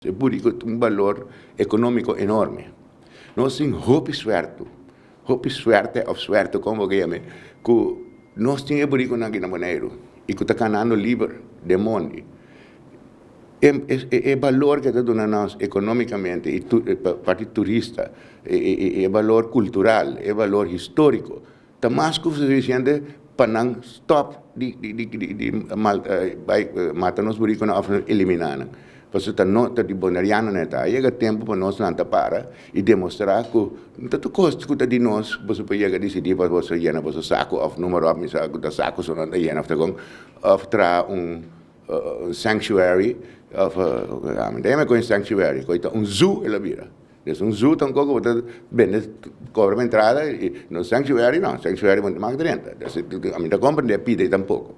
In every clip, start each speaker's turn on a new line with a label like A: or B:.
A: E buriku ta un balor ekonómiko enorme. Nos tin hopi suertu, hopi suerte òf suerte komo bo ke yam'é, ku nos tin e burikunan aki na Boneiru i ku ta kanando liber den mondi. E e balor ke ta duna nos ekonómikamente i pa parti turista, e balor kultural, e balor históriko ta mas ku sufisiente pa nan stòp di di bai mata nos burikunan òf eliminá nan. Pasobra ta no ta di bonerianonan e ta. A yega tempu pa nos lanta para i demostrá ku no ta tur kos ku ta di nos boso por yega disidí pa boso yena boso saku òf número òf mi sa ku ta saku so nan ta yena òf ta kon òf traha un sanctuary òf mi ta yama e sanctuary ku ta un zoo el a bira. Des un zoo tampoco bo ta bende cobra pa entrada y no sanctuary no, sanctuary bo no ta mag drenta. Des ami ta comprende e pide tampoco.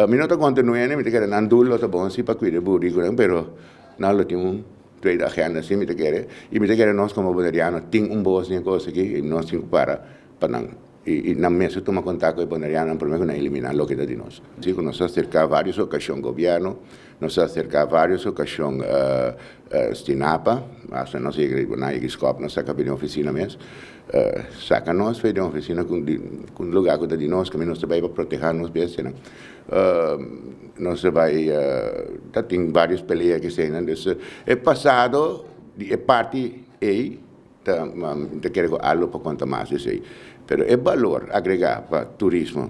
A: Mi no ta contra nuene, mi ta kere nan dul lo ta bon si pa cuida e buriconan pero nan lo tin un tweede agenda si mi ta kere y mi ta kere nos como boneriano tin un voz den e cos aki y nos tin cu para pa nan y nan mester tuma contacto cu e bonerianonan prome cu nan elimina loke ta di nos. Si cu nos a acerca varios ocasion gobierno, nos a acerca varios ocasion Stinapa, hasta nos yega riba nan yega scop nos saca den oficina mes, saca nos fe den oficina cu un lugar cu ta di nos caminda nos ta bay pa proteha nos bestianan. Nos ta bay ta tin varios pelea eseinan, dus e pasado di e parti ey Ta mi ta kere ku algo pa konta mas di esei. Pero e balor agregá pa turismo,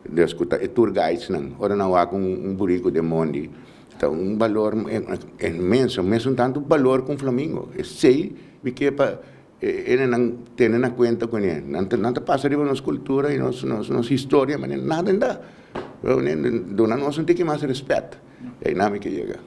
A: des ku ta e tour guidesnan, ora nan wak un buriku den mondi, ta un balor inmenso, mesun tantu balor ku un flamingo. Esei mi ke pa e hendenan tene na kuenta kuné. Nan ta nan ta pasa riba nos kultura i nos nos historia, manera nada ainda. Duna nos un tiki mas rèspèt, einan mi ke yega.